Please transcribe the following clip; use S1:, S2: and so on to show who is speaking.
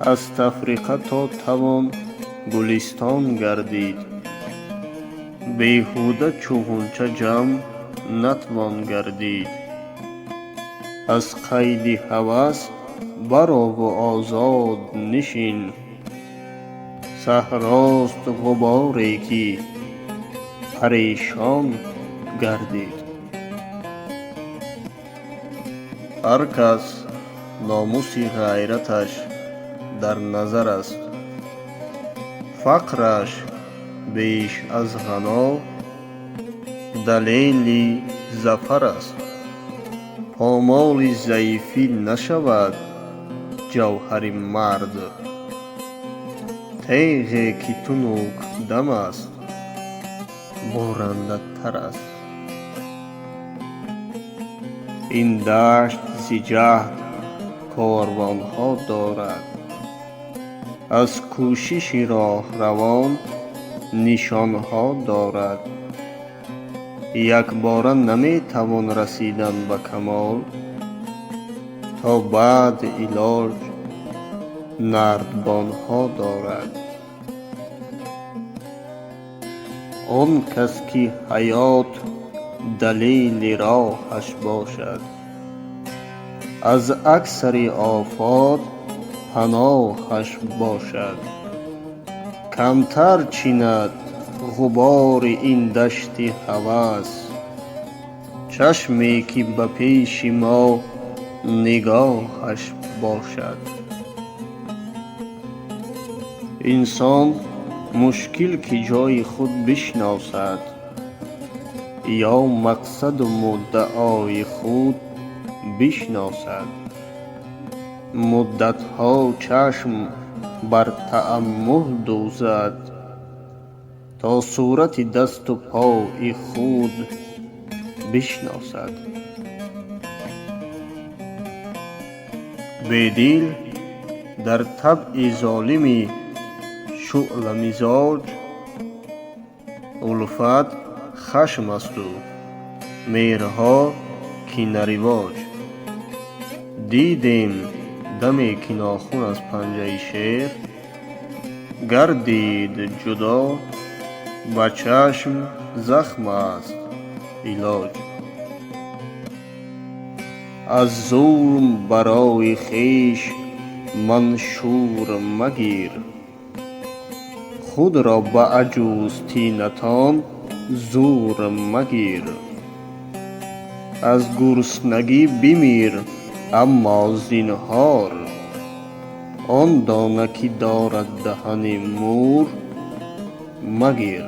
S1: Аз тафриқа то тавон гулистон гардид, беҳуда чу ғунча ҷамъ натвон гардид. Аз қайди ҳавас барову озод нишин, саҳрост ғуборе ки парешон гардид. Ҳар кас номуси ғайраташ дар назар аст, фақраш беш аз ғано далели зафар аст. Помоли заифӣ нашавад ҷавҳари мард, теғе ки тунукдам аст, бурандатар аст. Ин дашт зи ҷаҳд корвонҳо дорад, аз кӯшиши роҳравон нишонҳо дорад. Якбора наметавон расидан ба камол, то баъд илоҷ нардбонҳо дорад. Он кас ки ҳаёт далели роҳаш бошад, аз аксари офот паноҳаш бошад. Камтар чинад ғубори ин дашти ҳавас, чашме ки ба пеши мо нигоҳаш бошад. Инсон мушкил ки ҷои худ бишносад, ё мақсаду муддаои худ бишносад. Муддатҳо чашм бар тааммул дӯзад, то сурати дасту пои худ бишносад. Бедил дар табъи золими шӯъламизоҷ, улфат хашм асту меҳрҳо кинаривоҷ. Дидем даме ки нохун аз панҷаи шер, гардид ҷудо, ба чашм захм аст илоҷ. Аз зулм барои хеш маншур магир, худро ба аҷузтинатон зур магир. Аз гуруснагӣ бимир, аммо зинҳор, он дона ки дорад даҳани мур магир.